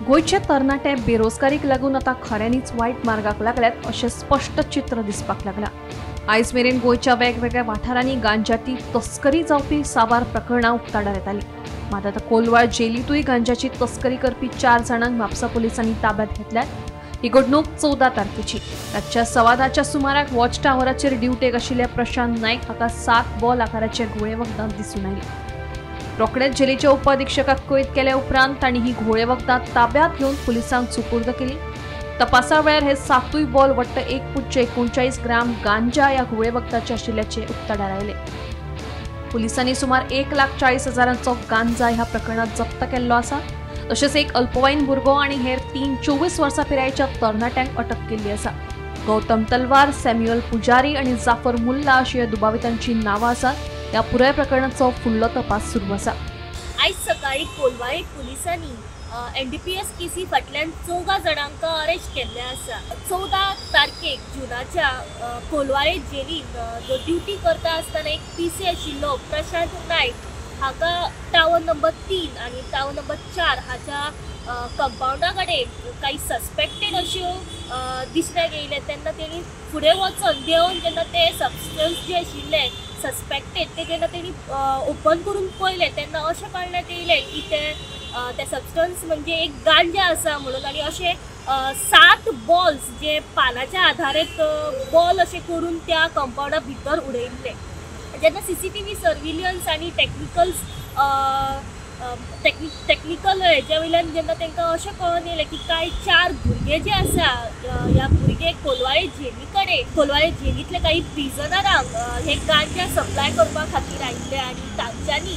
गोंयचे तरणाटे बेरोजगारीक लागून आतां खऱ्यांनीच वायट मार्गाक लागल्यात अशें स्पश्ट चित्र दिसपाक लागलां। आयज मेरेन गोंयच्या वेगवेगळ्या वाठारांनी गांजाची तस्करी जावपी साबार प्रकरणां उक्ताडार येतालीं। मात आतां कोलवाळ जेलींतूय गांजाची तस्करी करपी 4 जाणांक म्हापसा पुलिसांनी ताब्यात घेतल्यात। ही घडणूक 14 तारखेची। रातच्या 10:15च्या सुमाराक वॉच टावराचेर ड्युटेक आशिल्ल्या प्रशांत नायक हाका 7 बॉल आकाराचे घुंवळे वखदां दिसून आयली। रोखडेच जेलीच्या उपअधिक्षकाक कळीत केल्या उपरांत तांणी ही घुंवळे वखदां ताब्यात घेवन पुलिसांक सुपूर्द केली। तपासा वेळार हे 7 बॉल वट्ट 1.39 ग्राम गांजा ह्या घुंवळे वखदाचे आशिल्ल्याचे उक्ताडार आयले। पुलिसांनी सुमार 1,40,000 गांजा ह्या प्रकरणात जप्त केल्लो आसा। तशेंच एक अल्पवयीन भुरगो आनी हेर 3 24 वर्सां पिरायेच्या तरणाट्यांक अटक केल्ली आसा। गौतम तलवार, सॅम्युअल पुजारी आनी जाफर मुल्ला अशी ह्या दुबावितांची नांवां आसात। ह्या पुराय प्रकरणाचो फुडलो तपास सुरू आसा। आयज सकाळी कोलवाळे पुलिसांनी NDPS केसी फाटल्यान 14 जाणांक अरेस्ट केल्ले आसा। 14 तारखेक जुनाच्या कोलवाळे जेलीन जो ड्युटी करता आसतना एक PC आशिल्लो प्रशांत नायक हाका टावर नंबर 3 आनी टावर नंबर 4 हाच्या कंपावंडा कडेन काही सस्पेक्टेड अश्यो दिसण्याक येयले तेन्ना तेणी फुडें वचोन देंवन जेन्ना ते सबस्टन्स जे आशिल्ले सस्पेक्टेड ते जेन्ना तेणी ओपन करून पळयलें तेन्ना अशें कळण्यात येयलें की ते सबस्टन्स म्हणजे एक गांजा आसा म्हणून आनी अशें 7 बॉल्स जे पानाच्या आधारीत बॉल अशें करून त्या कंपावंडा भितर उडयल्ले। जेन्ना CCTV सर्विलियन्स आनी टेक्निकल हेच्या वयल्यान जेन्ना तांकां अशें कळोन येयलें की कांय 4 भुरगे जे आसा ह्या भुरगे कोलवाळे जेली कडेन कोलवाळे जेलींतले काही प्रिजनरांक हे गांजा सप्लाय करपा खातीर आयिल्ले आनी तांच्यांनी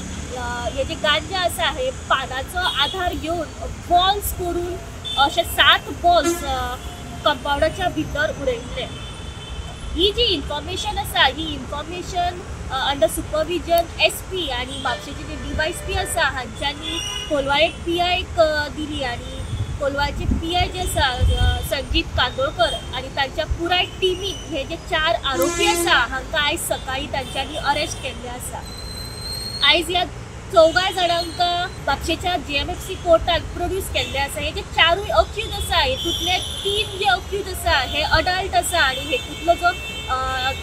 हे जे गांजा आसा हे पानाचो आधार घेवन बॉल्स करून अशे 7 बॉल्स कंपावंडाच्या भितर उडयल्ले। ही जी इन्फॉर्मेशन आसा ही इन्फॉर्मेशन अंडर सुपरविजन SP आनी म्हापशेचे जे DYSP आसा हांच्यांनी कोलवाळे PIक दिली आनी कोलवाळचे PI जे आसा संजीत कांदोळकर आनी तांच्या पुराय टिमीन हे जे 4 आरोपी आसा हांकां आयज सकाळी तांच्यांनी अरेस्ट केल्ले आसा। आयज ह्या 4 जाणांक म्हापशेच्या JMFC कोर्टाक प्रोड्यूस केल्ले आसा। हे जे 4 अक्यूज आसा हेतूंतले 3 जे अक्यूज आसा हे अडल्ट आसा आनी हेतूंतलो जो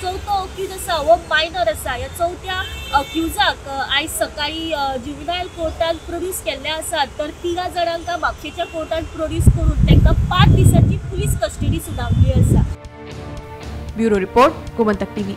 चवथो अक्यूज आसा हो मायनर आसा। ह्या चवथ्या अक्युजाक आयज सकाळी जुवेनायल कोर्टान प्रोड्यूस केल्ले आसा तर 3 जाणांक म्हापशेच्या कोर्टान प्रोड्यूस करून तांकां 5 दिसांची पुलीस कस्टडी सुनावली आसा। Bureau report, Gomantak TV.